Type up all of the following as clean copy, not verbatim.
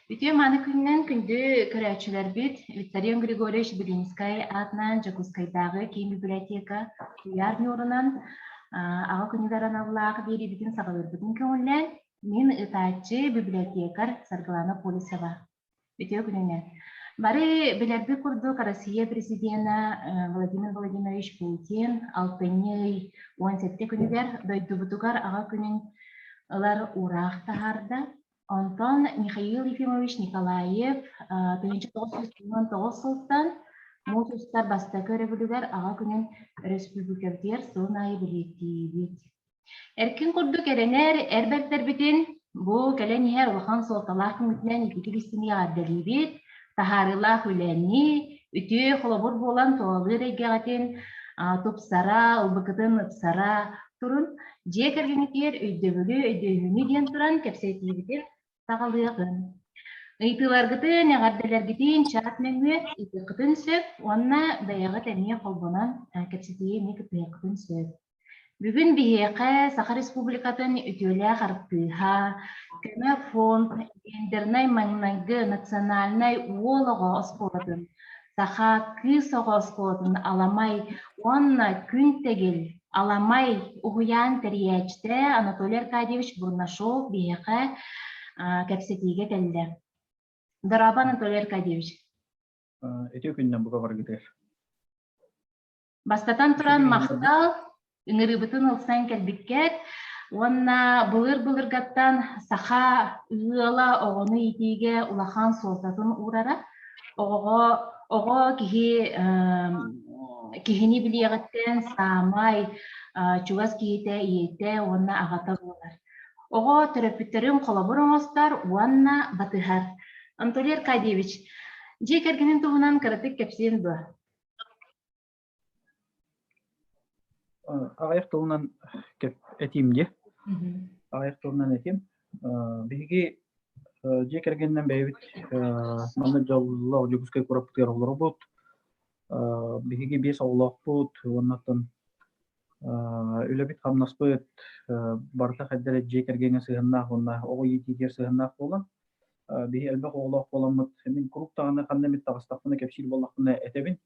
Үтүө мааны күнүнэн күндү көрөөччүлэрбит Виссарион Григорьевич Белинскай аатынан Дьокуускайдааҕы киин библиотека куйаар ньуурунан Аҕа күнүгэр аналлаах биэриибитин саҕалыырбытын көҥүллээн, мин ытааччы библиотекарь Саргылана Колесова. Үтүө күнүнэн. Бары билэрбит курдук Россия президена Владимир Владимирович Путин алтынньы ый 17 күнүгэр дойдубутугар Аҕа күнүн ылар уураах таһаарда. Онтон Михаил Ефимович Николаев 1999 сылтан муус устар бастакы өрөбүлүгэр Аҕа күнүн өрөспүүбүлүкэбитигэр сылын аайы бэлиэтиибит. Эркин курдук эрэнэр эр бэртэрбитин бу кэлэн иһэр улахан суолталаах күммүтүнэн ититик истиҥник эҕэрдэлиибит, таһаарыылаах үлэни, үтүө холобур буолан тулалыыр эйгэҕитин тупсара, ылбыкытын ыпсара турун, дьиэ кэргэҥҥитигэр өйдөбүлү, өйдөһүүнү диэн туран кэпсэтиибитин саҕалыаҕын. Ыйытыыларгытын, эҕэрдэлэргитин чат нөҥүө ыытыаххытын сөп уонна бэйэҕит эмиэ холбонон кэпсэтиигэ эмиэ кыттыһыаххытын сөп. Бүгүн биһиэхэ Саха Республикатын үтүөлээх артыыһа, көмө фонд гендернай маҥнайгы национальнай уол оҕо оскуолатын, саха кыыс оҕо оскуолатын Аламай уонна Күн Тэгил Аламай уһуйаан тэрийээччитэ Анатолий Аркадьевич Бурнашов биһиэхэ кэпсэтиигэ кэллэ. Дорообо, Анатолий Аркадьевич. Үтүө күнүнэн бука баргытыгар. Бастатан туран махтал, ыҥырыыбытын ылсан кэлбиккэр уонна былыр-былыргаттан саха ыала оҕону иитиигэ улахан суолтатын уурара. Оҕоҕо оҕо киһи киһини билиэҕиттэн саамай чугас киһитэ ийэтэ уонна аҕата буолар. Оҕо төрөппүттэрин холобур оҥостор уонна батыһар. Анатолий Аркадьевич, дьиэ кэргэнин туһунан кыратык кэпсиэн дуо? Аҕыйах тылынан этиим дии. Аҕыйах тылынан этиим. Биһиги дьиэ кэргэнинэн бэйэбит манна дьоллоох Дьокуускай куораппытыгар олоробут. Биһиги биэс оҕолоохпут уоннаттан үлэбит-хамнаспыт барыта хайдах эрэ дьиэ кэргэҥҥэ сыһыаннаах уонна оҕо иитиитигэр сыһыаннаах буолан, биһи элбэх оҕолоох буоламмыт, мин куруук даҕаны ханна эмит таҕыстахпына кэпсиир буоллахпына этэбин,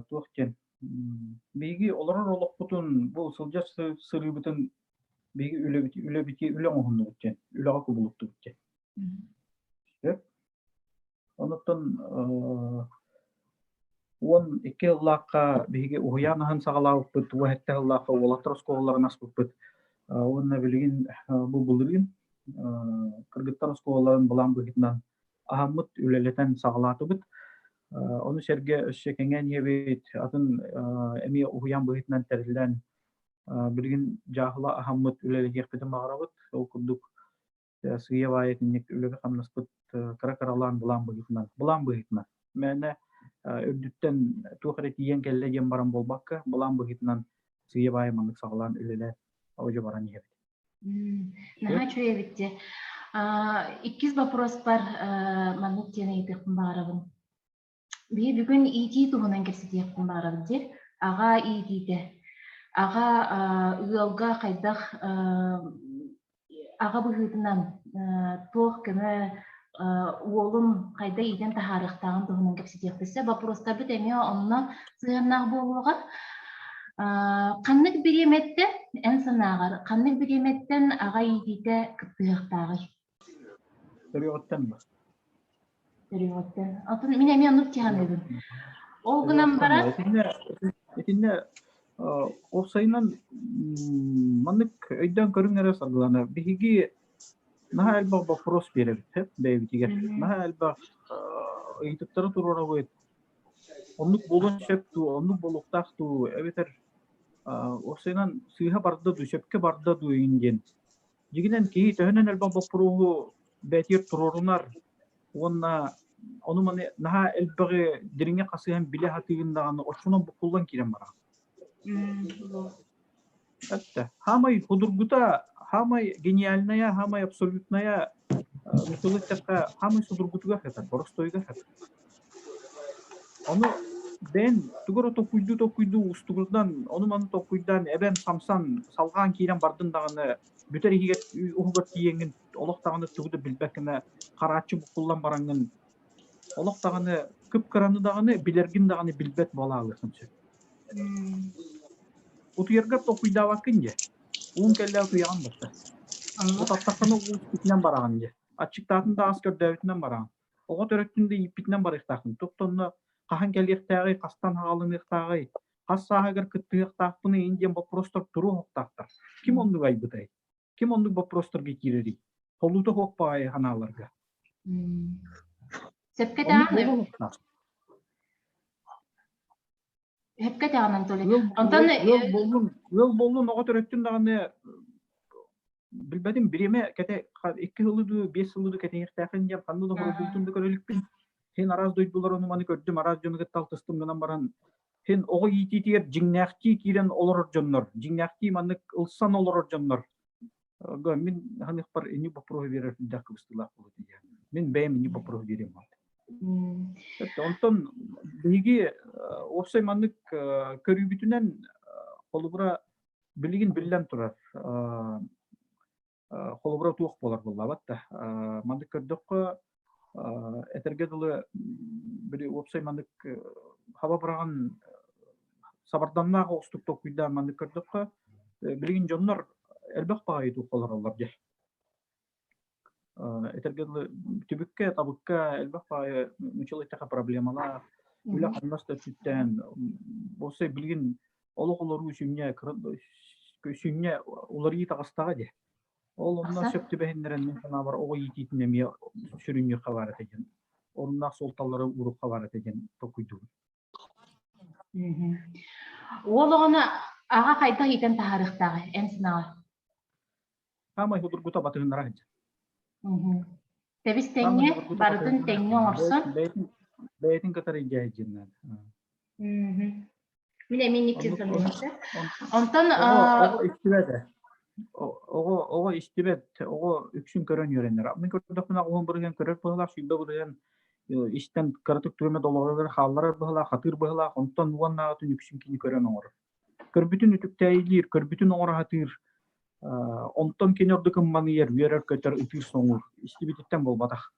туох диэн биһиги олорор олохпутун, бу сылдьар сырыыбытын биһиги үлэбит үлэбити үлэ оҥоһуннубут диэн, үлэҕэ кубулуттубут диэн. Сөп. Онуттан 12 сыллаахха биһиги уһуйаан аһын саҕалаабыппыт, 17 сыллаахха уолаттар оскуолаларын аспыппыт. Уонна билигин бу былырыын кыргыттар оскуолаларын былаан быһыытынан аһаммыт, үлэлэтэн саҕалаатыбыт. Ону сэргэ өссө кэҥээн иһэбит, атын эмиэ уһуйаан быһыытынан тэриллэн билигин дьааһыла аһаммыт үлэлэтиэхпитин баҕарабыт. Ол курдук сыыйа-баайа итинник үлэбит-хамнаспыт кыра-кыралаан былаан быһыытынан былаан быһыытынан мээнэ үрдүттэн туох эрэ тиийэн кэллэ диэн баран буолбакка былаан быһыытынан сыыйа-баайа маннык саҕалаан үлэлээн одьу баран иһэбит. Наһаа үчүгэй эбит дии. Иккис вопроспар маннык диэн ыйытыахпын баҕарабын. Биһи бүгүн иитии туһунан кэпсэтиэхпин баҕарабын диир. Аҕа иитиитэ. Аҕа ыалга хайдах аҕа быһыытынан туох көмө уолун хайдах иитэн таһаарыахтааҕын туһунан кэпсэтиэхпит сөп. Вопростарбыт эмиэ онно сыһыаннаах буолуоҕа. Ханнык бириэмэттэн, эн санааҕар, ханнык бириэмэттэн аҕа иитиитэ кыттыһыахтааҕый? Төрүөҕүттэн ба? Төрүөҕүттэн. Атын мин эмиэ оннук тиһаныыбын. Ол гынан баран Итиннэ итиннэ уопсайынан маннык өйдөөн көрүҥ эрэ Саргылана. Биһиги наһаа элбэх боппуруос биэрэбит бэйэбитигэр. Наһаа элбэх ыйытыктары туруорабыт. Оннук буолуон сөп дуу, оннук буолуохтаах дуу, эбэтэр уопсайынан сыыһа барда дуу, сөпкө барда дуу игин диэн Дьиҥинэн киһи төһөнөн элбэх боппуруоһу бэйэтигэр туруорунар уонна ону-маны наһаа элбэҕи дириҥэ хасыһан билэ сатыырын даҕаны оччонон буккуллан киирэн барар. Эттэ. Хаамай судургута, хаамай гениальная, хаамай абсолютная нуччалыы эттэххэ, хаамай судургутугар сытар, боростуойугар сытар. Ону Бэйэн тугу эрэ толкуйдуу-толкуйдуу устугурдан, ону-маны толкуйдаан, эбэн, хамсан, салҕаан киирэн бардын даҕаны, бүтэр иһигэр уһугар тиийэҥҥин олох даҕаны тугу да билбэккинэ харааччы буккуллан бараҥҥын олох даҕаны кып-кыраны даҕаны билэргин даҕаны билбэт буола хаалыаххын сөп. Утуйаргар толкуйдаабаккын дьэ. Уун кэллэ утуйаҕын барта. Утаттаххына уу испитинэн бараҕын дьэ. Аччыктаатын да ас көрдөөбүтүнэн бараҕын. Оҕо төрөттүн да ииппитинэн барыахтааххын. Туох да онно хаһан кэлиэхтээҕий, хастан хаалыныахтааҕый, хас сааһыгар кыттыһыахтаахпыный ин диэн боппуруостар туруо суохтаахтар. Ким оннук айбытай? Ким оннук боппуруостарга киирэрий? Холуута суох баҕайы санааларга. Сөпкө Оннук даҕаны, буолуо суохтаах. сөпкө даҕаны, Анатолий. Ыал, Онтон ыал, ыал буоллун, ыал буоллун оҕо төрөттүн даҕаны билбэтим бириэмэ кэтэ 2 сылы дуу, 5 сылы дуу кэтэһиэхтээххин диэн ханна да хоруйбутун да көрө иликпин. Син араас дойдулар ону маны көрдүм, араас дьону кытта алтыстым гынан баран син оҕо иитиитигэр дьиҥнээхтии киирэн олорор дьоннор, дьиҥнээхтии маннык ылсан олорор дьоннор мин ханыхпар ини боппуруоһу биэрэр сүрдээх кыбыстыылаах буолуо диэн. Мин бэйэм ини боппуруоһу биэриэм буолла. Онтон биһиги уопсай маннык көрүүбүтүнэн холобура билигин биллэн турар холобура туох буолар буоллаабат да маннык көрдөххө этэргэ дылы били уопсай маннык хаба быраҕан сабарданнаах оҕустук толкуйдаан маннык көрдөххө билигин дьоннор элбэх баҕайы туох олороллор дьэ Этэргэ дылы, түбүккэ, табыкка элбэх баҕайы нууччалыы эттэххэ проблемалаах, үлэ-хамнас да өттүттэн, уопсай билигин олох олоруу сүнньэ сүнньэ уларыйыы таҕыстаҕа дии. Ол онно Аса сөп түбэһиннэрэн мин санаабар оҕо иитиитин эмиэ сүрүннүөххэ баар этэ диэн, оруннаах суолталары ууруохха баар этэ диэн толкуйдуубун. Уол оҕону аҕа хайдах иитэн таһаарыахтааҕый эн санааҕар? Саамай судургута батыһыннара сылдьар. Тэбис Саамай тэҥҥэ, судургута барытын батыһыннара тэҥҥэ оҥорсон. бэйэтин бэйэтин кытары илдьэ сылдьыан наада. Мин эмиэ инник Оннук саныыбын. Онтон оҕо оҕо истибэт ээ. Оҕо оҕо истибэт, оҕо үксүн көрөн үөрэнэр. Мин көрдөхпүнэ 10% көрөр быһыылаах, 20% истэн кыратык тугу эмэ долоҕойугар хаалларар быһыылаах, хатыыр быһыылаах, онтон уоннааҕытын үксүн кини көрөн оҥорор. Көрбүтүн үтүктээйилиир, көрбүтүн оҥоро сатыыр, онтон кини ордук ымманыйар, үөрэр-көтөр, ытыыр-соҥуур. Истибититтэн буолбатах.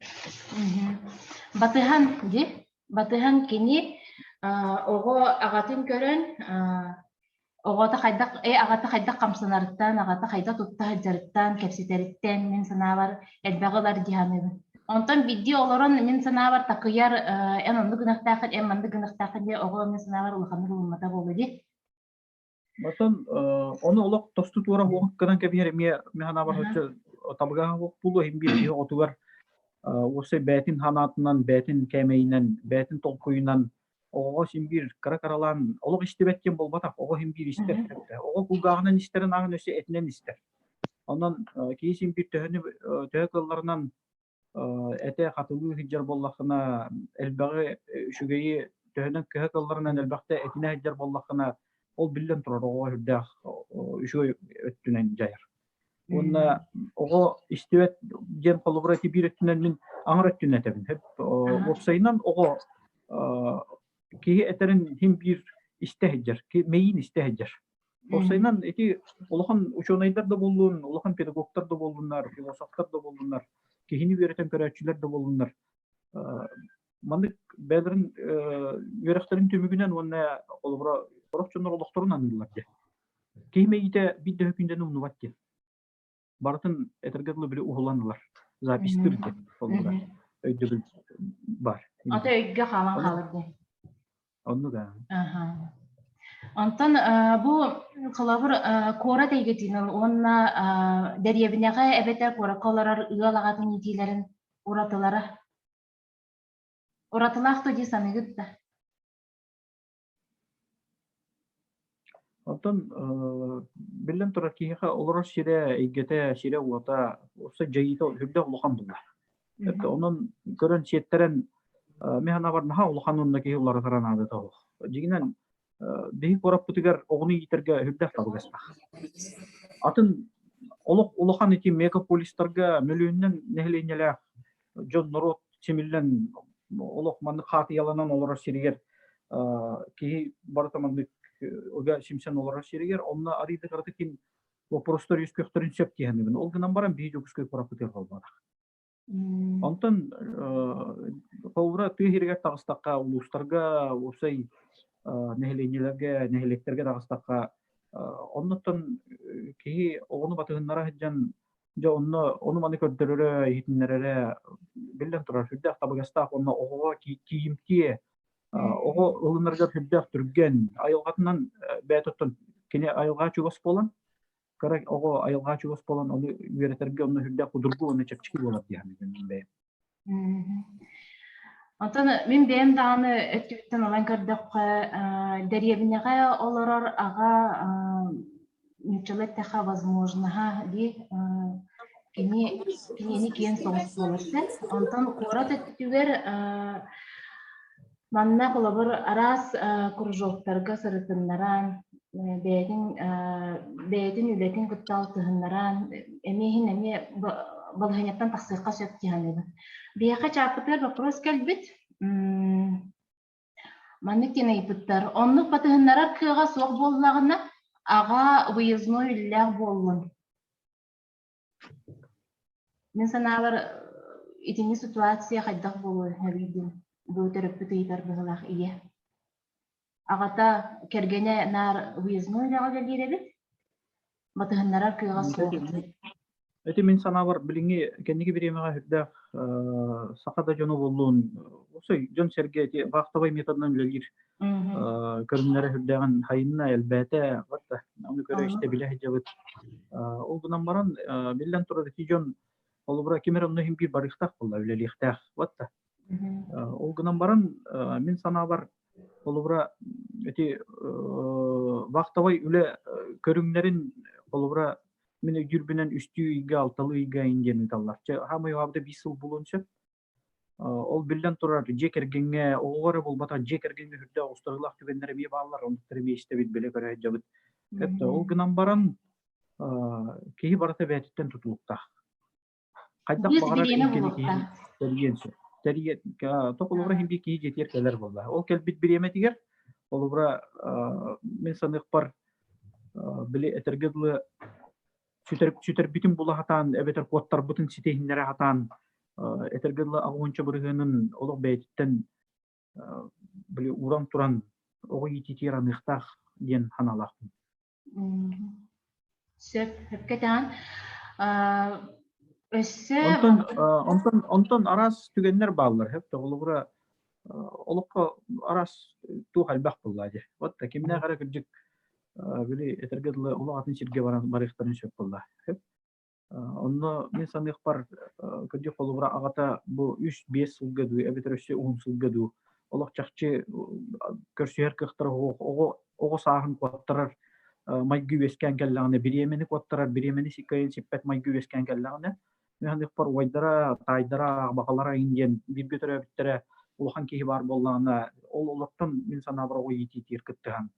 Батыһан дии, батыһан кини оҕо аҕатын көрөн оҕото хайдах аҕата хайдах хамсанарыттан, аҕата хайдах тутта сылдьарыттан, кэпсэтэриттэн мин санаабар элбэҕи ылар дии саныыбын. Онтон биирдии олорон мин санаабар такыйар эн оннук гыныахтааххын, эн маннык гыныахтааххын диye оҕо мин санаабар улаханнык ылыммата буолуо дии. Оттон ону олох тосту туора уох гынан кэбиһэр эмиэ мин санаабар табыгаһа суох буолуо иһин биир киһи оҕотугар уопсай бэйэтин санаатынан, бэйэтин кээмэйинэн, бэйэтин толкуйунан оҕоҕо син биир кыра-кыралаан олох истибэт диэн буолбатах, оҕо син биир истэр. Оҕо кулгааҕынан истэрин ааһан өссө этинэн истэр. Онон киһи син биир төһөнү төһө кыалларынан этэ хатылыы сылдьар буоллаххына, элбэҕи үчүгэйи төһөнөн кыһа кыалларынан элбэхтэ этинэ сылдьар буоллаххына, ол биллэн турар оҕоҕо сүрдээх үчүгэй өттүнэн дьайар. Уонна оҕо истибэт диэн холобура ити биир өттүнэн мин аҥар өттүнэн этэбин. Уопсайынан оҕо киһи этэрин син биир истэ сылдьар, мэйиин истэ сылдьар. Уопсайынан ити улахан учуонайдар да буоллун, улахан педагогтар да буоллуннар, философтар да буоллуннар, киһини үөрэтэн көрөөччүлэр да буоллуннар, маннык бэйэлэрин үөрэхтэрин түмүгүнэн уонна холобура сорох дьоннор олохторун аныыллар диэн. Киһи мэйиитэ биир да күндэн умнубат диэн. Барытын этэргэ дылы били уһулан ылар. Запистыр диэн холобура өйдөбүл бар. Ата өйгө хаалан хаалар диэн. Оннук аа. Аха. Онтон бу холобур куорат эйгэтинэн уонна дэриэбинэҕэ эбэтэр куоракка олорор ыал аҕатын иитиилэрин уратылара уратылаах дуо дии саныыгыт да? Оттон биллэн турар киһиэхэ олорор сирэ, эйгэтэ, сирэ-уота, уопсай дьайыыта сүрдээх улахан буолар. Онон көрөн сиэттэрэн мин санаабар наһаа улахан уонна киһи уларытара наадата суох. Дьиҥинэн биһи куораппытыгар оҕону иитэргэ сүрдээх табыгастаах. Атын олох улахан ити мегаполистарга мөлүйүөнүнэн нэһилиэнньэлээх дьон норуот симиллэн олох маннык хаатыйаланан олорор сиригэр Киһи барыта маннык ыга симсэн олорор сиригэр, онно арыый да кыратык ким боппуруостар үөскүөхтэрин сөп дии саныыбын. Ол гынан баран биһи Дьокуускай куораппытыгар буолбатах. Онтон холобура тыа сиригэр таҕыстахха, улуустарга, уопсай нэһилиэнньэлэргэ, нэһилиэктэргэ таҕыстахха, оннуттан киһи оҕону батыһыннара сылдьан дьэ онно ону-маны көрдөрөрө, иһитиннэрэрэ биллэн турар сүрдээх табыгастаах уонна оҕоҕо тиийимтиэ, оҕо ылынарыгар сүрдээх түргэн, айылҕатынан бэйэтиттэн кини айылҕа чугас буолан, кыра оҕо айылҕа чугас буолан ону үөрэтэргэ онно сүрдээх судургу уонна чэпчэки буолар дии саныыбын бэйэм. Онтон мин бэйэм даҕаны өттүбүттэн ылан көрдөххө, дэриэбинэҕэ олорор аҕа нууччалыы эттэххэ возможноһа дии кини кинини киэн соҕус буолар сөп. Онтон куорат өттүгэр Манна холобур араас кружоктарга сырытыннаран, бэйэтин бэйэтин үлэтин кытта алтыһыннаран, эмиэ иһин эмиэ балаһыанньаттан тахсыахха сөп дии саныыбын. Биһиэхэ чааппытыгар боппуруос кэлбит. Маннык диэн ыйыппыттар. Оннук батыһыннарар кыаҕа суох буоллаҕына, аҕа выездной үлэлээх буоллун. Мин санаабар, итинник ситуация хайдах буолуой эбийдин бу төрөппүт ыйытар быһыылаах ийэ. Аҕата кэргэнэ наар выездной үлэҕэ үлэлиир эбит, батыһыннарар кыаҕа суох. Ити мин санаабар билиҥҥи кэнники бириэмэҕэ сүрдээх саха да дьоно буоллун, дьон-сэргэ ити вахтовай методынан үлэлиир көрүҥнэрэ сүрдээҕин хайынна, элбээтэ, вот ону көрө-истэ билэ сылдьабыт. Ол гынан баран, биллэн турар, ити дьон холобура ким эрэ онно иһин биир барыахтаах буолла, үлэлиэхтээх. Вот Ол гынан баран, мин санаабар, холобура ити вахтовай үлэ көрүҥнэрин холобура мин өйдүүрбүнэн үстүү ыйга, алталыы ыйга иҥ диэн ыыталлар. Чэ, хаамай уһаабыта биир сыл буолуон сөп. Ол биллэн турар, дьиэ кэргэҥҥэ оҕоҕо эрэ буолбатах, дьиэ кэргэҥҥэ сүрдээх оҕустарыылаах түгэннэр эмиэ бааллар, оннуктары эмиэ истэбит, билэ-көрө сылдьабыт. Это ол гынан баран, киһи барыта бэйэтиттэн тутулуктаах. Хайдах Биир баҕарар бириэмэ эйгэни киһи булуохтаах. тэрийиэн сөп. Тэрийэн, холобура иһин биир киһи дьиэтигэр кэлэр буолла. Ол кэлбит бириэмэтигэр, холобура, мин саныахпар, били этэргэ дылы сүтэрбитин була сатаан эбэтэр куоттарбытын ситиһиннэрэ сатаан этэргэ дылы аҕыһынча бырыһыанын олох бэйэтиттэн били ууран туран оҕо иитиитигэр аныахтаах диэн санаалаахпын. Сөп, сөпкө этэҕин. Өссө Онтон онтон онтон араас түгэннэр бааллар сөп холобура олоххо араас туох элбэх буоллаа дии. Вот кимнээх эрэ кырдьык били этэргэ дылы олох атын сиргэ баран барыахтарын сөп буолла. Онно мин саныахпар кырдьык холобура аҕата бу үс-биэс сылга дуу эбэтэр өссө уһун сылга дуу олох чахчы көрсүһэр кыахтара суох оҕо оҕо сааһын куоттарар майгы үөскээн кэллэҕинэ бириэмэни куоттарар бириэмэни кыайан сиппэт майгы үөскээн кэллэҕинэ мин саныахпар убайдара таайдара баҕалара иҥин диэн бииргэ төрөөбүттэрэ улахан киһи баар буоллаҕына ол олортон мин санаабар оҕо иитиитигэр кыттыһан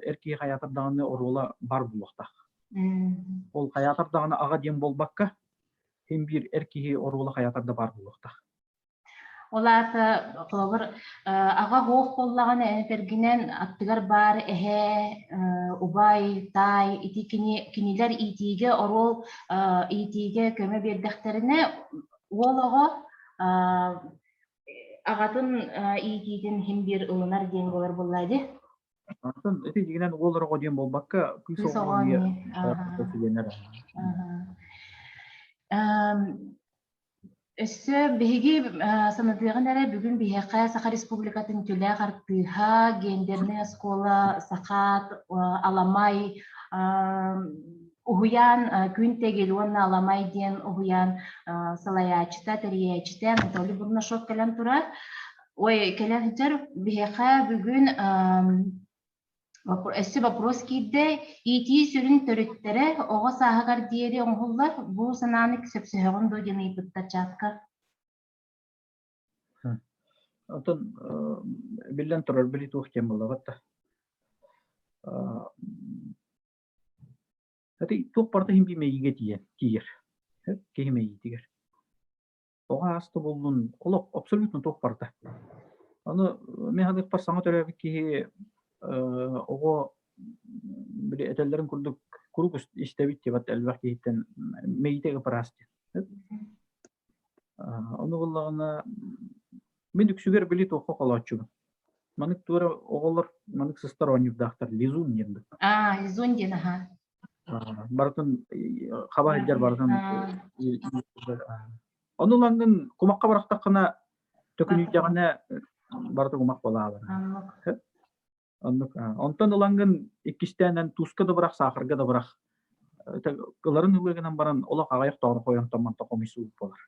эр киһи хайаатар даҕаны оруола баар буолуохтаах. Ол хайаатар даҕаны аҕа диэн буолбакка, син биир эр киһи оруола хайаатар да баар буолуохтаах. Ол аата, холобур, аҕа оһох буоллаҕына, этэргинэн аттыгар баар эһээ, убай, таай ити кини кинилэр иитиигэ оруол иитиигэ көмө биэрдэхтэринэ, уол оҕо аҕатын иитиитин иһин биир ылынар диэн буолар буоллаа дии. Атын ити дьиҥинэн уол оҕо диэн буолбакка, кыыс Кыыс оҕо оҕо эмиэ эмиэ. сүгэнэр. Өссө биһиги санатыаҕын эрэ бүгүн биһиэхэ Саха Республикатын үтүөлээх артыыһа, гендернэй оскуола, Сахаат, Аламай уһуйаан Күн Тэгил уонна Аламай диэн уһуйаан салайааччыта, тэрийээччитэ Анатолий Бурнашов кэлэн турар. Ой, кэлэн сылдьар биһиэхэ бүгүн Өссө боппуруос киирдэ, иитии сүрүн төрүттэрэ оҕо сааһыгар диэри оҥоһуллар, бу санааны сөпсөһөҕүн дуо диэн ыйыппыттар чатка. Оттон биллэн турар, били туох диэн буоллаҕыт да. Ити туох барыта иһин биир мэйиигэ тиийэн тиийэр. Киһи мэйиитигэр. Оҕо ааста буоллун, олох абсолютно туох барыта. Ону мин саныахпар саҥа төрөөбүт киһи оҕо били этэллэрин курдук куруук истэбит диэбэт элбэх киһиттэн мэйиитэ ыпыраас диэн. Ону буоллаҕына мин үксүгэр били туохха холооччубун. Маннык туора оҕолор маннык сыстар оонньуурдаахтар лизун диэн. Аа, лизун диэн аха. Барытын хаба сылдьар барытын Ону ылаҥҥын кумахха бырахтаххына төкүнүйдэҕинэ барыта кумах буолаалар. Оннук. Онтон ылаҥҥын иккистээн тууска да бырах, саахарга да бырах. Ыларын ылыа гынан баран олох аҕыйах тоҕор хойонтон манта хомуйсуу буолар.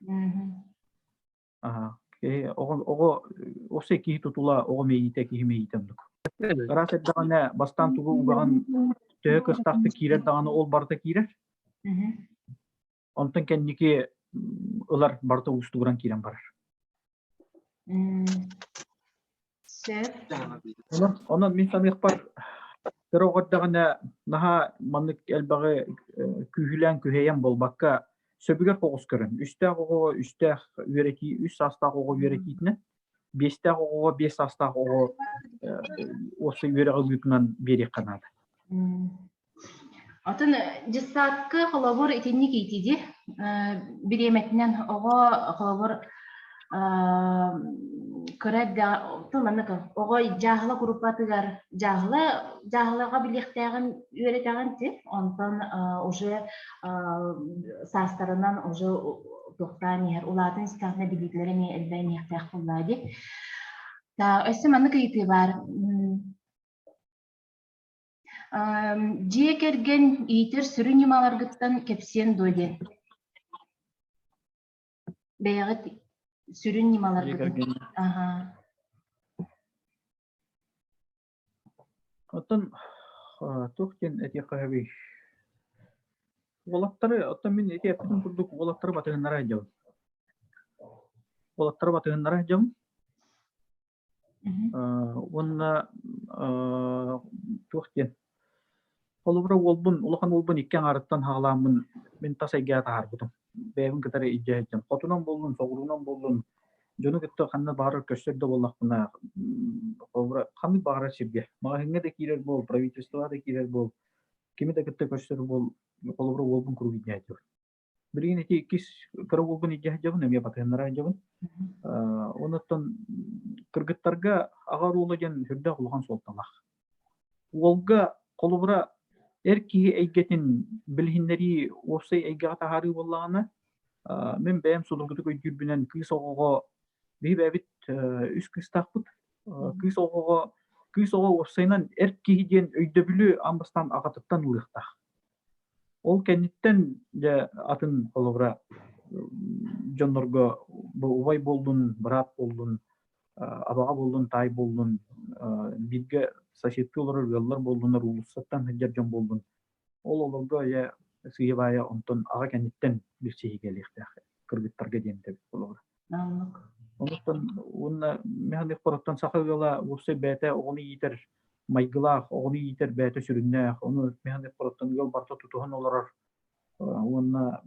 Киһи оҕо оҕо уопсай киһи тутула оҕо мэйиитэ киһи мэйиитэ оннук. Ыраас эрдэҕинэ бастаан тугу угаҕын төһө кыахтаахтык киирэр даҕаны ол барыта киирэр. Онтон кэнники ылар барыта уустугуран киирэн барар. Сөп. Онон, онон мин саныахпар кыра оҕо эрдэҕинэ наһаа маннык элбэҕи күүһүлээн күһэйэн буолбакка сөбүгэр соҕус көрөн үстээх оҕоҕо үстээх үөрэтии үс саастаах оҕо үөрэтиитинэн биэстээх оҕоҕо биэс саастаах оҕо уопсай үөрэҕи ылыытынан биэриэххэ наада. Оттон дьыссаакка холобур итинник иитии бириэмэтинэн оҕо холобур кыра эрдэҕэ оттон маннык оҕо дьааһыла куруппатыгар дьааһыла дьааһылаҕа билиэхтээҕин үөрэтэҕин ти онтон уже саастарынан уже туохтаан иһэр улаатан истэҕинэ билиилэрэ эмиэ элбээн иһиэхтээх буоллаа дии. Өссө маннык ыйытыы баар. Дьиэ кэргэн иитэр сүрүн ньымаларгыттан кэпсиэн дуо диэн. Бэйэҕит сүрүн Дьиэ ньымаларгытын. кэргэн. Аһаа. Оттон туох диэн этиэххэ сөбүй? Уолаттары, оттон мин ити эппитим курдук уолаттары батыһыннара сылдьабын. Уолаттары батыһыннара сылдьабын. Уонна туох диэн холобура уолбун улахан уолбун икки аҥаарыттан саҕалааммын мин тас эйгэҕэ таһаарбытым. Бэйэбин кытары илдьэ сылдьан хотунан буоллун, соҕуруунан буоллун дьону кытта ханна баҕарар көрсөр да буоллахпына холобура ханнык баҕарар сиргэ маҕаһыыҥҥа да киирэр буол, правительствоҕа да киирэр буол, кими да кытта көрсөр буол холобура уолбун куруук илдьэ сылдьабын. Билигин ити иккис кыра уолбун илдьэ сылдьабын, эмиэ батыһыннара сылдьабын. Онуттан кыргыттарга аҕа оруола диэн сүрдээх улахан суолталаах. Уолга холобура эр киһи эйгэтин билиһиннэрии уопсай эйгэҕэ таһаарыы буоллаҕына, мин бэйэм судургутук өйдүүрбүнэн кыыс оҕоҕо биһи бэйэбит үс кыыстаахпыт. Кыыс оҕоҕо кыыс оҕо уопсайынан эр киһи диэн өйдөбүлү аан бастаан аҕатыттан ылыахтаах. Ол кэнниттэн дьэ атын холобура дьоннорго бу убай буоллун, быраат буоллун, абаҕа буоллун, таай буоллун, бииргэ соседтыы олорор ыаллар буоллуннар, уулуссаттан сылдьар дьон буоллун, ол олорго дьэ сыыйа-баайа онтон аҕа кэнниттэн билсиһии кэлиэхтээх кыргыттарга диэн этэбит холобура. Оннук. Онуттан уонна механик хороттон саха ыала уопсай бэйэтэ оҕону иитэр майгылаах, оҕону иитэр бэйэтэ сүрүннээх, ону механик хороттон ыал барыта тутуһан олорор уонна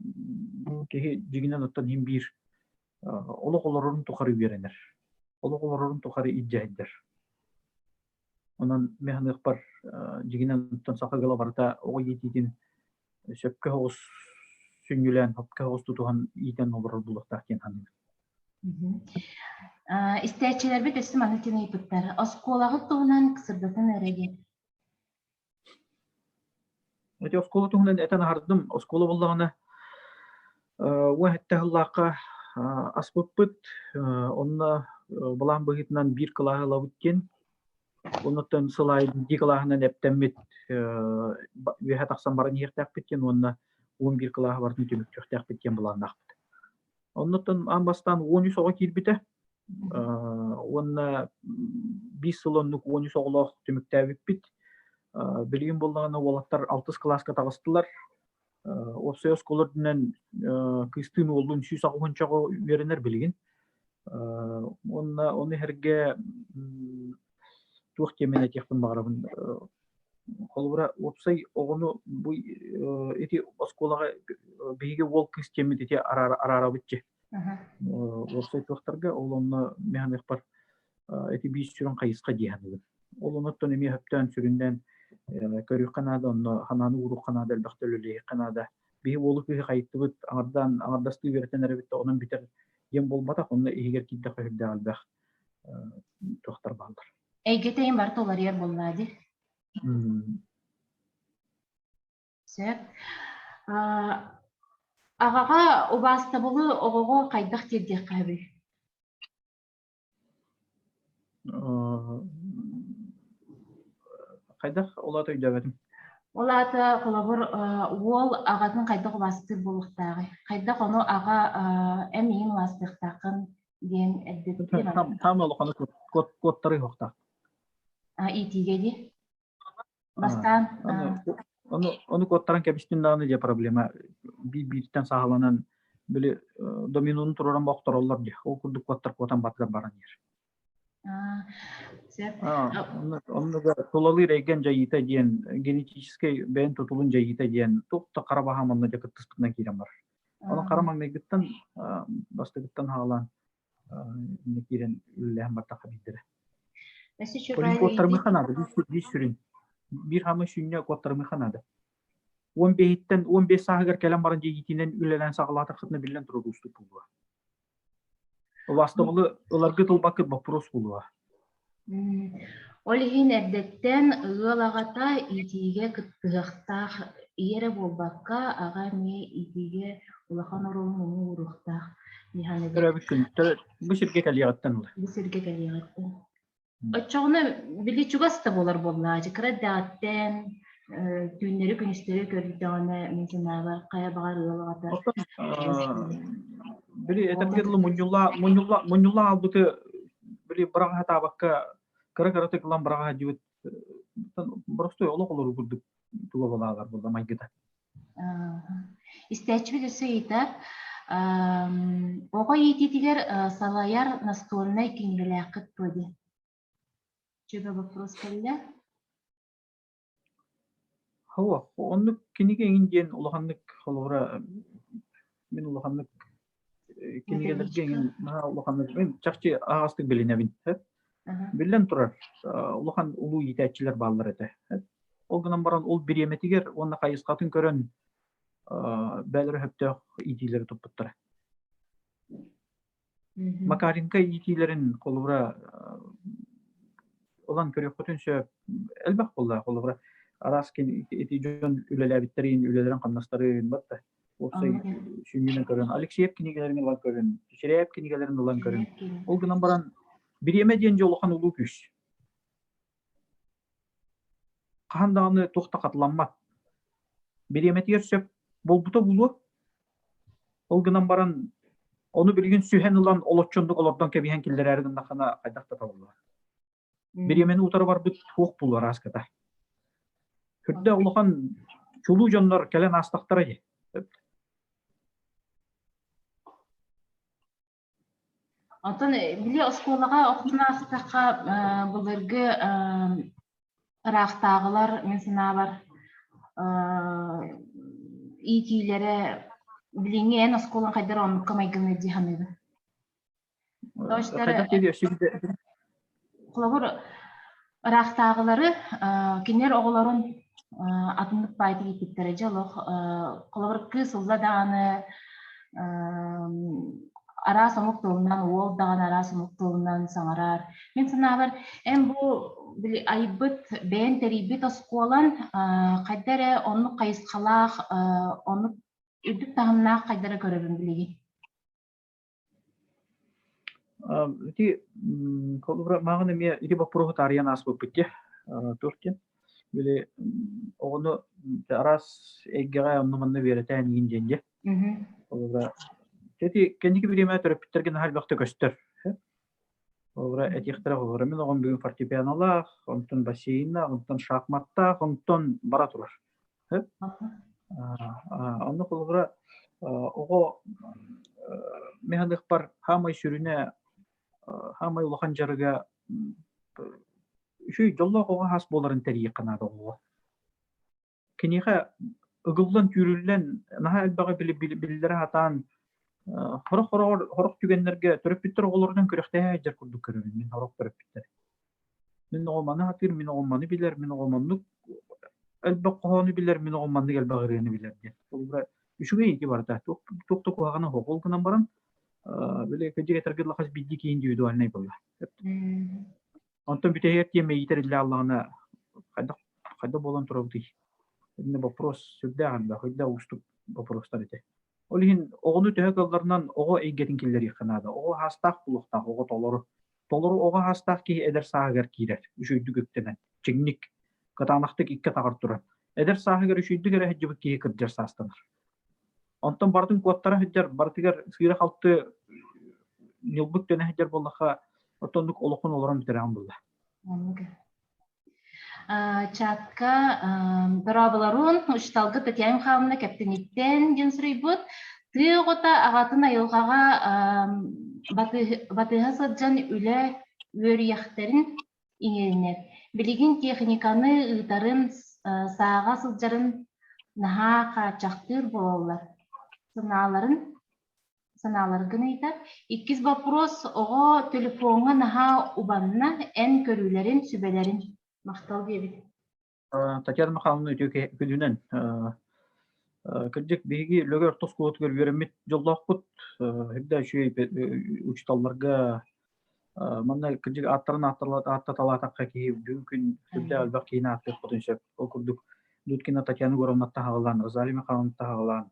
киһи дьиҥинэн оттон иһин биир олох олорорун тухары үөрэнэр. Олох олорорун тухары илдьэ сылдьар. Онон мин саныахпар дьиҥинэн оттон саха ыала барыта оҕо иитиитин сөпкө соҕус сүнньүлээн, сөпкө соҕус тутуһан иитэн олорор буолуохтаах диэн саныыбын. Истээччилэрбит өссө маннык диэн ыйыппыттар. Оскуолаҕыт туһунан сырдатан эрэ диэн. Ити оскуола туһунан этэн аһардым. Оскуола буоллаҕына 17 сыллаахха аспыппыт. Онно былаан быһыытынан биир кылааһы ылабыт диэн. Оннуттан сыл аайы биирдии кылааһынан эптэммит үөһэ тахсан баран иһиэхтээхпит диэн уонна 11 кылааһы барытын түмүктүөхтээхпит диэн былааннаахпыт. Оннуттан аан бастаан 13 оҕо киирбитэ. Уонна биир сыл оннук 13 оҕолоох түмүктээбиппит. Билигин буоллаҕына уолаттар алтыс кылааска таҕыстылар. Уопсай оскуола үрдүнэн кыыстыын уоллуун 180 оҕо үөрэнэр билигин. Уонна ону иһэргэ туох диэмин этиэхпин баҕарабын. Холобура, уопсай оҕону бу ити оскуолаҕа биһиги уол кыыс диэммит ити араарабыт дии. Уопсай туохтарга ол онно механикпар. Ити биир сүрүн хайысха дии саныыбын. Ол онуттан эмиэ сөптөөн сүрүннээн көрүөххэ наада, онно ханааны ууруохха наада, элбэхтэ үлэлиэххэ наада. Биһи уолу кыыһы хайыттыбыт, аҥардаан аҥардастыы үөрэтэн эрэбит да онон бүтэр диэн буолбатах, онно иһигэр киирдэххэ сүрдээх элбэх туохтар бааллар. Эйгэтэ иһин барыта уларыйар буоллаа дии. Сөп. Аҕаҕа убаастабылы оҕоҕо хайдах тиэрдиэххэ сөбүй? Хайдах ол аата өйдөөбөтүм. Ол аата, холобур, уол аҕатын хайдах убаастыыр буолуохтааҕый? Хайдах ону аҕа эн миигин убаастыахтааххын диэн эрдэттэн Таам улаханы куоттарыы суохтаах. Иитиигэ дии. Бастаан Ону, ону куоттаран кэбистим даҕаны дьэ проблема биир-бииртэн саҕаланан били доминону туруоран бохтороллор дии. Ол курдук куоттар куотан батыгар баран иһэр. Сөп. Оннуга тулалыыр эйгэн дьайыыта диэн генетическэй бэйэн тутулун дьайыыта диэн туох да хара баһаам онно дьэ кыттыспытынан киирэн барар. Онон хара маҥнайгыттан бастакыттан хаалаан киирэн үлэлэһэн бардахха биирдэрэ. Олин куоттарымыха наада, биир сүрүн. Биир хаамыы сүнньэ куоттарымыха наада. 15-тэн 15 сааһыгар кэлэн баран дьиэгитинэн үлэлээн саҕалаатаххытына биллэн турар уустук буолуо. Убаастабылы ыларгыт ылбаккыт боппуруос буолуо. Ол иһин эрдэттэн ыал аҕата иитиигэ кыттыһыахтаах ийэ эрэ буолбакка, аҕа эмиэ иитиигэ улахан оруолун эмиэ ууруохтаах дии саныыбын. Төрөөбүт күн бу сиргэ кэлиэҕиттэн ыла. Бу сиргэ кэлиэҕиттэн. Оччоҕуна били чугас да буолар буоллаҕа, кыра эрдэҕиттэн түүннэри-күнүстэри көрдөҕүнэ мин санаабар хайа баҕар ыал аҕата Били этэргэ дылы мунньулла мунньулла мунньулла хаалбыты били быраҕа сатаабакка кыра-кыратык ылан быраҕа сылдьыбыт боростуой олох олоруу курдук туга буолаалар буолла майгыта. Истээччибит өссө ыйытар оҕо иитиитигэр салайар настольнай кинигэлээххит дуо диэн. Чөбө вопрос кэллэ. Суох, оннук кинигэ эҥин диэн улаханнык холобура мин улаханнык кинигэлэргэ эҥин наһаа улаханнык мин чахчы аһаҕастык билинэбин. Биллэн турар, улахан улуу иитээччилэр бааллар этэ. Ол гынан баран ол бириэмэтигэр уонна хайысхатын көрөн бэйэлэрэ сөптөөх иитиилэри туппуттара. Макаренко иитиилэрин холобура ылан көрүөххүтүн сөп. Элбэх буолла холобура араас ити дьон үлэлээбиттэрин, үлэлэрин-хамнастарын батта уопсай сүнньүнэн көрөн Алексеев кинигэлэрин ылан көрүн, Чичирээп кинигэлэрин ылан көрүн. Ол гынан баран бириэмэ диэн дьэ улахан улуу күүс. Хаһан даҕаны туох да хатыламмат. Бириэмэтигэр сөп буолбута буолуо. Ол гынан баран ону билигин сүһэн ылан олоччундук олордон кэбиһэн киллэрээри гыннаххына хайдах да табыллар. Бириэмэни утары барбыт туох буолуо арааската. Үрдэ улахан чулуу дьоннор кэлэн аастахтара дии. Онтон били оскуолаҕа охтон аастахха былыргы ыраахтааҕылар мин санаабар иитиилэрэ билиҥҥи эн оскуолаҥ хайдах оннукка майгыныыр дии саныыбын. Холобур, ыраахтааҕылары кинилэр оҕолорун атыннык баайдык ииппиттэрэ дьэ олох холобур кыыс ылла даҕаны араас омук тылынан уол даҕаны араас омук тылынан саҥарар. Мин санаабар эн бу били айбыт бэйэн тэрийбит оскуолан хайда эрэ оннук хайысхалаах оннук үрдүк таһымнаах хайда эрэ көрөбүн билигин. Ити холобура мааҕын эмиэ ити боппуруоһу таарыйан ааспыппыт дии. Туох диэн били оҕону араас эйгэҕэ онно-манна үөрэтээн иин диэн дии. Холобура ити кэнники бириэмэ төрөппүттэргэ наһаа элбэхтэ көстөр. Холобура этиэхтэрэ холобура мин оҕом бүгүн фортепианолаах, онтон бассейннаах, онтон шахматтаах, онтон бара турар. Онно холобура оҕо мин саныахпар хаамай сүрүнэ хаамай улахан дьарыга үчүгэй дьоллоох оҕо хас буоларын тэрийиэххэ наада оҕоҕо. Киниэхэ ыгыллан-түүрүллэн наһаа элбэҕи биллэрэ сатаан. Сорох-сороҕор сорох түгэннэргэ төрөппүттэр оҕолорунан күрэхтэһэ сылдьар курдук көрөбүн мин сорох төрөппүттэр. Мин оҕом маны сатыыр, мин оҕом маны билэр, мин оҕом оннук элбэх хоһоону билэр, мин оҕом маннык элбэх ырыаны билэр диэн. Холобура, үчүгэй ити барыта. Туох, туох да куһаҕана суох. Ол гынан баран, били кырдьык этэргэ дылы хас биирдии киһи индивидуальнай буолла. Онтон бүтэһигэр тиэмэ иитэр иллэ аллаҕына хайдах хайдах буолан турабытый? Иннэ вопрос сүрдээх элбэх, үрдээх уустук вопростар ити. Ол иһин оҕону төһө кыалларынан оҕо эйгэтин киллэриэххэ наада. Оҕо аһаастаах буолуохтаах, оҕо толору. Толору оҕо аһаастаах киһи эдэр сааһыгар киирэр, үчүгэйдик үктэнэн, чиҥник, кытаанахтык икки атаҕар туран. Эдэр сааһыгар үчүгэйдик эрэ сылдьыбыт киһи кырдьар саастанар. Онтон барытын куоттара сылдьар, барытыгар сыыра-халты ньылбык төнө сылдьар буоллахха, оттоннук олоххун олорон бүтэрэҕин буолла. Оннук. Чатка дорооболорун учууталга Татьяна Михайловна Кэптиниттэн диэн суруйбут. Тыа оҕото аҕатын айылҕаҕа батыһа сылдьан үлэ үөрүйэхтэрин иҥэринэр. Билигин техниканы ыытарын, сааҕа сылдьарын наһаа хааччахтыыр буолаллар. Санааларын санааларгын ыйытар. Иккис вопрос оҕо телефоҥҥа наһаа убанна, эн көрүүлэрин, сүбэлэрин. Махтал диэбит. Татьяна Михайловна үтүө күнүнэн. Кырдьык, биһиги Лөгөр орто оскуолатыгар үөрэммит дьоллоохпут. Үрдэ үчүгэй учууталларга манна кырдьык ааттарын ааттаталаатахха киһи бүгүн күн сүрдээх элбэх киһини ааттыахпытын сөп. Ол курдук Дудкина Татьяна Егоровнаттан аҕалаан, Розалия Михайловнаттан аҕалаан,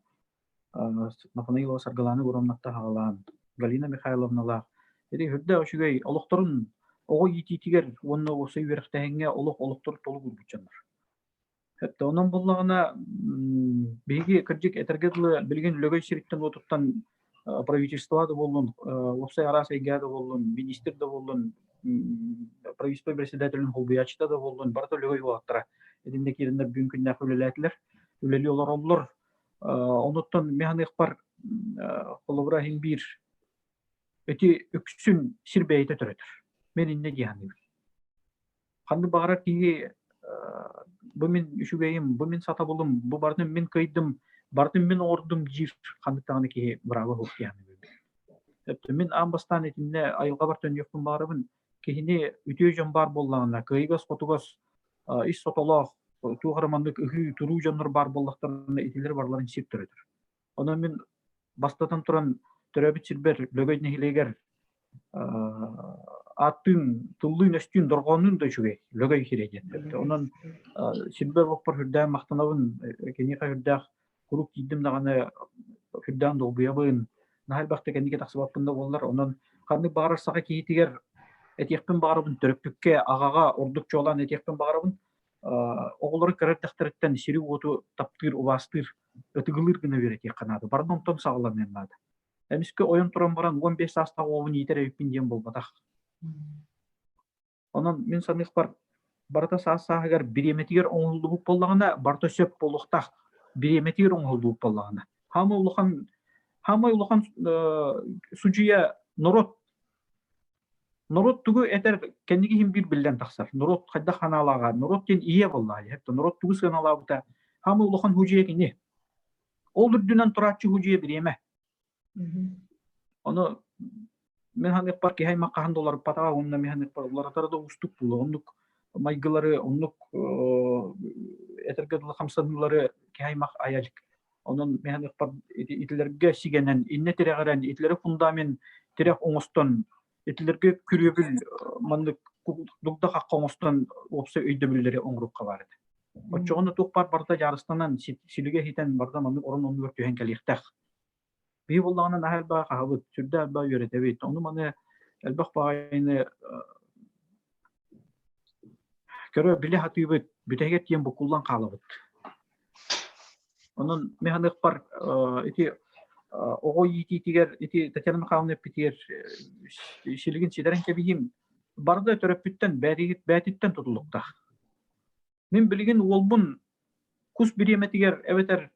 Нафанаилова Саргылаана Егоровнаттан аҕалаан, Галина Михайловналаах ити үрдээх үчүгэй олохторун оҕо иитиитигэр уонна уопсай үөрэхтээһиҥҥэ олох олохтору толук уурбут дьоннор. Өттө онон буллаҕына биһиги кырдьык этэргэ дылы билигин Лөгөй сириттэн-уотуттан правительство да буоллун, уопсай араас эйгэ да буоллун, министр да буоллун, правительство председателин холбуйааччыта да буоллун, барыта Лөгөй уолаттара. Итиннэ киирэннэр бүгүн күннээх үлэлээтилэр, үлэлии олороллор. Онуттан мин саныахпар холобура иһин биир ити үксүн сир бэйэтэ төрөтөр. Мин иннэ дии саныыбын. Ханнык баҕарар киһи бу мин үчүгэйим, бу мин сатабылым, бу барытын мин кыайдым, барытын мин оҥордум диир ханнык даҕаны киһи бырааба суох дии саныыбын. Мин аан бастаан итиннэ айылҕабар төннүөхпүн баҕарабын. Киһини үтүө дьон баар буоллаҕына, кыайыгас-хотугас, ис сотолоох, туох эрэ маннык ыһыы, туруу дьоннор баар буоллахтарына, итилэр барыларын сир төрөтөр. Онон мин бастатан туран төрөөбүт сирбэр Лөгөй нэһилиэгэр ааттыын, тыллыын-өстүүн, дорҕооннуун да үчүгэй, Лөгөй сирэ диэн. Онон сирбэр-уоппар үрдээн махтанабын, киниэхэ үрдээх куруук тиийдим даҕаны үрдээн долгуйабын, наһаа элбэхтик кэнники тахсыбаппын да буоллар, онон ханнык баҕарар саха киһитигэр этиэхпин баҕарабын, төрөппүккэ, аҕаҕа ордук чуолаан этиэхпин баҕарабын, оҕолору кыра эрдэхтэриттэн сири-уоту таптыыр, убаастыыр, ытыгылыыр гына үөрэтиэххэ наада. Барыта онтон саҕаланыан наада. Эмискэ ойон туран баран 15 саастаах уолбун иитэр эбиппин диэн буолбатах. Онон мин саныахпар барыта саас-сааһыгар бириэмэтигэр оҥоһуллубут буоллаҕына, барыта сөп буолуохтаах. Бириэмэтигэр оҥоһуллубут буоллаҕына. Хаамай улахан хаамай улахан судьуйа норуот Норуот тугу этэр кэнники иһин биир биллэн тахсар. Норуот хайдах ханаалааҕа, норуот диэн ийэ буоллаҕа, норуот тугу сыаналаабыта хаамай улахан худьуйа кини. Ол үрдүнэн турааччы худьуйа бириэмэ. Ону мин ханыахпар киһи аймах хаһан да уларыппатаҕа уонна мин ханыахпар уларытара да уустук буолуо. Оннук майгылары, оннук этэргэ дылы хамсаныылары киһи аймах айа илик. Онон мин ханыахпар итилэргэ сигэнэн, иннэ тирэҕирэн, итилэри фундамент тирэх оҥостон, итилэргэ күрүөбүл маннык дугда-хахха оҥостон уопсай өйдөбүллэри оҥоруохха баар этэ. Оччоҕуна туох баар барыта дьаарыстанан, силигэ иһитэн барыта маннык орон оннугар түһэн кэлиэхтээх. Биһи буоллаҕына наһаа элбэҕи хаһабыт, сүрдээх элбэҕи үөрэтэбит. Ону-маны элбэх баҕайыны көрө билэ сатыыбыт, бүтэһигэр тиийэн буккуллан хаалабыт. Онон мин саныахпар ити оҕо иитиитигэр ити Татьяна Михайловна эппитигэр силигин ситэрэн кэбиһиим барыта төрөппүттэн бэйэтиттэн тутулуктаах. Мин билигин уолбун кус бириэмэтигэр эбэтэр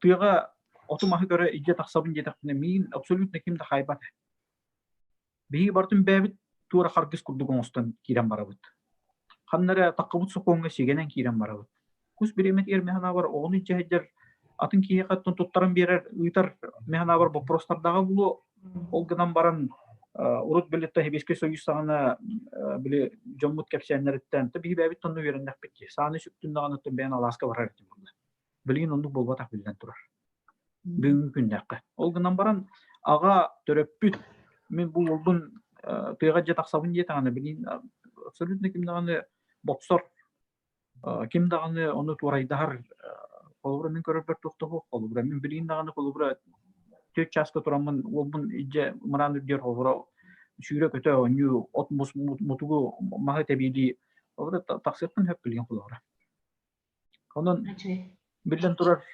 тыаҕа оту-маһы көрө илдьэ тахсабын диэтэхпинэ, миигин абсолютно ким да хаайбат. Биһиги барытын бэйэбит туора харгыс курдук оҥостон киирэн барабыт. Ханна эрэ таххыбыт сокуоҥҥа сигэнэн киирэн барабыт. Кус бириэмэтигэр мин санаабар оҕону илдьэ сылдьар Атын киһиэхэ туттаран биэрэр, ыытар мин санаабар боппуруостардаҕа буолуо. Ол гынан баран урут били Сэбиэскэй Союз саҕана били дьоммут кэпсээннэриттэн биһи бэйэбит онно үөрэннэхпит дии. Сааны сүктүн даҕаны бэйэн алааска барар этим буолла. Билигин оннук буолбатах биллэн турар. Бүгүҥҥү күннээххэ. Ол гынан баран аҕа төрөппүт мин бу уолбун тыаҕа дьэ тахсабын диэтэҕинэ билигин абсолютно ким даҕаны бопсор Ким даҕаны ону туорайдаһар холобура мин көрөрбөр туох да суох холобура мин билигин даҕаны холобура түөрт чааска тураммын уолбун илдьэ мыраан үрдүгэр холобура сүүрэ-көтө оонньуу от мус мутугу маһы тэбиилии холобура тахсыахпын сөп билигин холобура. Онон биллэн турар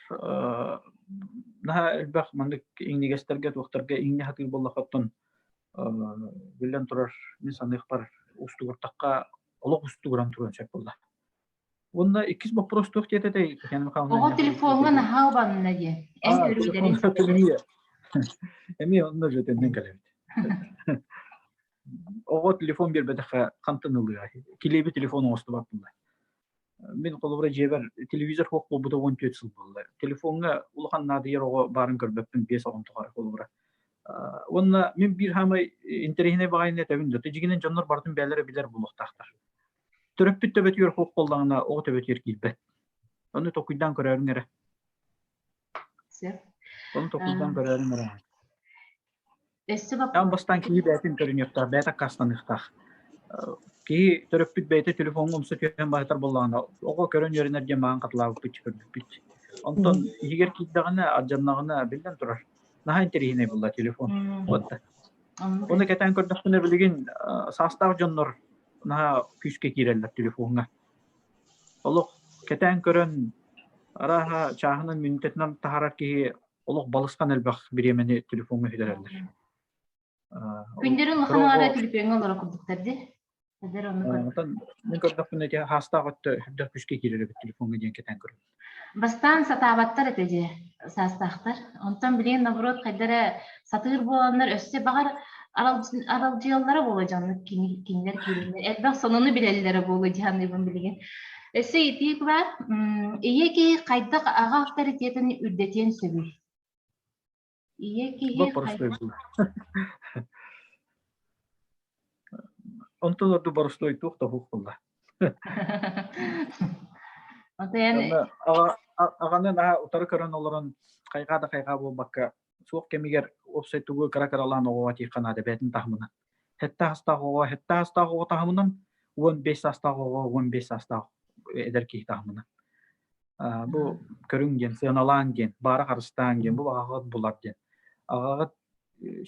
наһаа элбэх маннык иҥнигэстэргэ туохтарга иҥнэ сатыыр буоллахха оттон биллэн турар мин саныахпар устугуртахха олох устугуран туруон сөп буолла. Уонна иккис боппуруос туох диэтэ этэй, Татьяна Михайловна? Оҕо телефоҥҥа наһаа убанна диэн. Эн көрүүлэрин Эмиэ онно же төннөн кэлэбит. Оҕо телефон биэрбэтэххэ хантан ылыа? Килиэби телефон оҥостубат буолла. Мин холобура дьиэбэр телевизор суох буолбута 14 сыл буолла. Телефоҥҥа улахан наадыйар оҕо баарын көрбөппүн биэс оҕом тухары холобура. Уонна мин биир хаамай интэриэһинэй баҕайыны этэбин да, дьиҥинэн дьоннор барытын бэйэлэрэ билэр буолуохтаахтар. Төрөппүт төбөтүгэр суох буоллаҕына, оҕо төбөтүгэр киирбэт. Ону толкуйдаан көрөөрүҥ эрэ. Сөп. Ону толкуйдаан көрөөрүҥ эрэ. Өссө Аан бастаан киһи бэйэтин көрүнүөхтээх, бэйэтэ аккаастаныахтаах. Киһи төрөппүт бэйэтэ телефоҥҥа умса түһэн баһытар буоллаҕына, оҕо көрөн үөрэнэр диэн маҕан хатылаабыппыт, көрбүппүт. Онтон иһигэр киирдэҕинэ, алдьаннаҕына, биллэн турар, наһаа интэриэһинэй буолла телефон. Вот. Ону кэтээн көрдөхпүнэ, билигин саастаах дьоннор наһаа күүскэ киирэллэр телефоҥҥа. Олох кэтээн көрөн, арааһа чааһынан мүнүүтэтинэн таһаарар киһи олох балысхан элбэх бириэмэни телефоҥҥа сүтэрэллэр. Күндэрин улахан аҕара түлүпүөҥҥэ олоро курдуктар дии. Эдэр ону Онтон мин көрдөхпүнэ ити хаастаах өттө үрдэх күүскэ киирэр эбит телефоҥҥа диэн кэтээн көрөбүн. Бастаан сатаабаттар этэ дии саастаахтар. Онтон билигин наоборот хайда эрэ сатыыр буоланнар өссө баҕар аралдьыйаллара буолуо дьоннук кинилэр киирэннэр элбэх сонуну билэллэрэ буолуо дии саныыбын билигин. Өссө итиик баар ийэ киһи хайдах аҕа авторитетын үрдэтиэн сөбүй? Ийэ киһи Боростуой Онтон ордук боростуой туох да суох буолла. Аҕаны наһаа утары көрөн олорон хайҕаа да хайҕаа буолбакка суох кэмигэр уопсай тугу кыра-кыралаан оҕоҕо тиийхэ наада бэйэтин таһымынан. Сэттэ саастаах оҕо сэттэ саастаах оҕо таһымынан, 15 саастаах оҕо 15 саастаах эдэр киһи таһымынан. Бу көрүҥ диэн, сыаналаан диэн, баара харыстаан диэн, бу аҕаҕыт булар диэн. Аҕаҕыт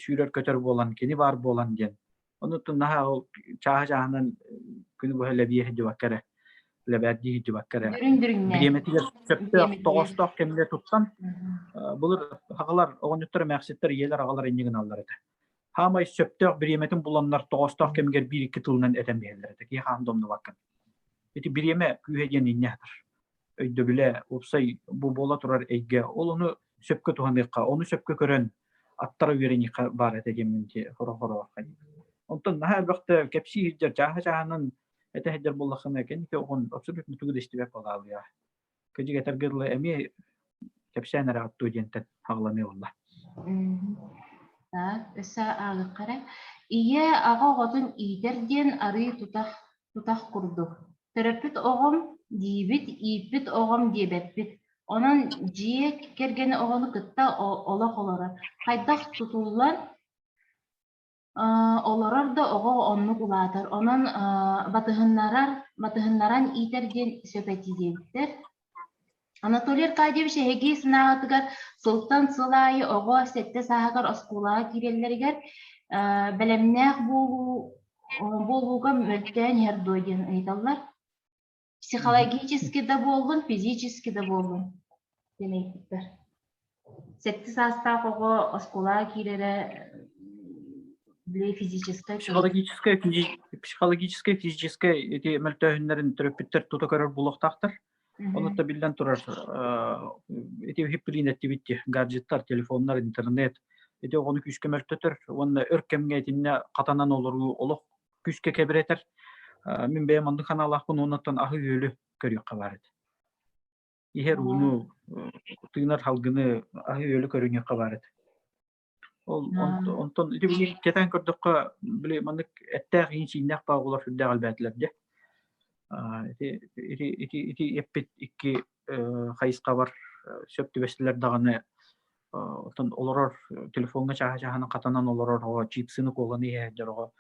сүүрэр-көтөр буолан, кини баар буолан диэн Онуттан наһаа ол чааһы-чааһынан күнү быһа лэбиэ сылдьыбакка эрэ, лэбээрдии сылдьыбакка эрэ бириэмэтигэр сөптөөх, тоҕоостоох кэмҥэ туттан, былыр аҕалар, оҕонньоттор, эмээхситтэр, ийэлэр, аҕалар инньэ гыналлар этэ. Хаамай сөптөөх бириэмэтин буланнар тоҕоостоох кэмигэр биир-икки тылынан этэн биһэллэр этэ. Киһи хаан да умнубаккын. Ити бириэмэ күүһэ диэн инньэ аһатар. Өйдөбүлэ, уопсай бу буола турар эйгэ, ол ону сөпкө туһаныахха, ону сөпкө көрөн аттара үөрэниэххэ баар этэ диэммин хоро-хоро Онтон наһаа элбэхтэ кэпсии сылдьар, чааһы-чааһынан этэ сылдьар буоллаххына, кэнники оҕон абсолютно тугу да истибэт буолаалыа. Кыдьык этэргэ дылы эмиэ кэпсээн эрэ аттуо диэнтэн хаҕыланыа буолла. Так, өссө ааҕыахха эрэ. Ийэ аҕа оҕотун иитэр диэн арыы тутах тутах курдук. Төрөппүт оҕом диибит, ииппит оҕом диэбэппит. Онон дьиэ кэргэни оҕону кытта олох олорор. Хайдах тутуллан олорор да оҕо оннук улаатар. Онон батыһыннарар, батыһыннаран иитэр диэн сөп этии диэбиттэр. Анатолий Аркадьевич эһиги санааҕытыгар сылтан сыл аайы оҕо сэттэ сааһыгар оскуолаҕа киирэллэригэр бэлэмнээх буолуу буолууга мөлтөөн иһэр дуо диэн ыйыталлар. Психологически да буоллун, физически да буоллун диэн ыйыппыттар. Сэттэ саастаах оҕо оскуолаҕа киирэрэ били физическай Психологическай, психологическай, физическай ити мөлтөөһүннэрин төрөппүттэр тута көрөр буолуохтаахтар. Онно да биллэн турар, ити хиппилиин эттибит дии, гаджеттар, телефоннар, интернет ити оҕону күүскэ мөлтөтөр уонна өр кэмҥэ итиннэ хатанан олоруу олох күүскэ кэбирэтэр. Мин бэйэм оннук санаалаахпын уоннаттан аһы-үөлү көрүөххэ баар этэ. Иһэр ууну, тыынар салгыны аһы-үөлү көрүнүөххэ баар этэ. Ол онтон ити билигин кэтээн көрдөххө, били маннык эттээх иин-сииннээх бааҕылар сүрдээх элбээтилэр дьэ. Ити ити ити ити эппит икки хайысхабар сөп түбэстилэр даҕаны оттон олорор телефоҥҥа чааһы-чааһынан хатанан олорор оҕо чипсыны куоланы иһэ сылдьар оҕо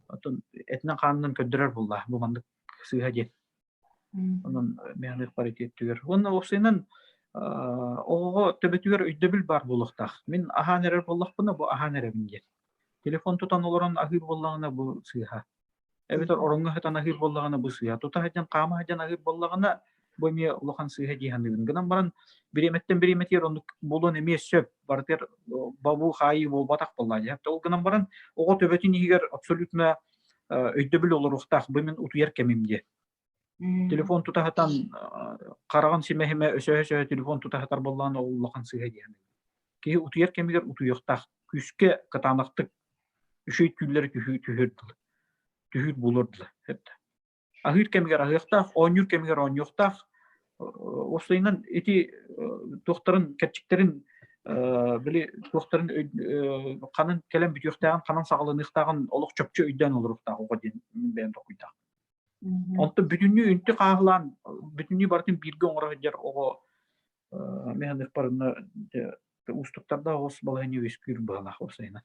оттон этинэн-хаанынан көрдөрөр буолла бу маннык сыыһа диэн. Онон мээнэ паритеттүгэр. Уонна уопсайынан оҕоҕо төбөтүгэр өйдөбүл баар буолуохтаах. Мин аһаан эрэр буоллахпына, бу аһаан эрэбин диэн. Телефон тутан олорон аһыыр буоллаҕына, бу сыыһа. Эбэтэр ороҥҥо сытан аһыыр буоллаҕына, бу сыыһа. Тута сылдьан, хаама сылдьан аһыыр буоллаҕына, бу эмиэ улахан сыыһа дии саныыбын. Гынан баран, бириэмэттэн бириэмэтигэр оннук буолуон эмиэ сөп. Барытыгар бобуу-хаайыы буолбатах буоллаҕа дии. Ол гынан баран, оҕо төбөтүн иһигэр абсолютно өйдөбүл олоруохтаах. Бу мин утуйар кэмим диэн. Телефон тута сытан хараҕын симэ-симэ өсөһө-өсөһө телефон тута сытар буоллаҕына ол улахан сыыһа диэн. Киһи утуйар кэмигэр утуйуохтаах. Күүскэ кытаанахтык үчүгэй түүллэри түһүөр дылы. Түһүүр буолуор дылы. Аһыыр кэмигэр аһыахтаах, оонньуур кэмигэр оонньуохтаах. Уопсайынан ити туохтарын, кэрчиктэрин били туохтарын ханан кэлэн бүтүөхтээҕин, ханан саҕаланыахтааҕын олох чопчу өйдөөн олоруохтаах оҕо диэн мин бэйэм толкуйдаах. Онтон бүтүннүү үнтү хааһылаан, бүтүннүү барытын бииргэ оҥоро сылдьар оҕо мин саныахпар уустуктардаах оҕус балаһыанньа үөскүүр быһалаах уопсайынан.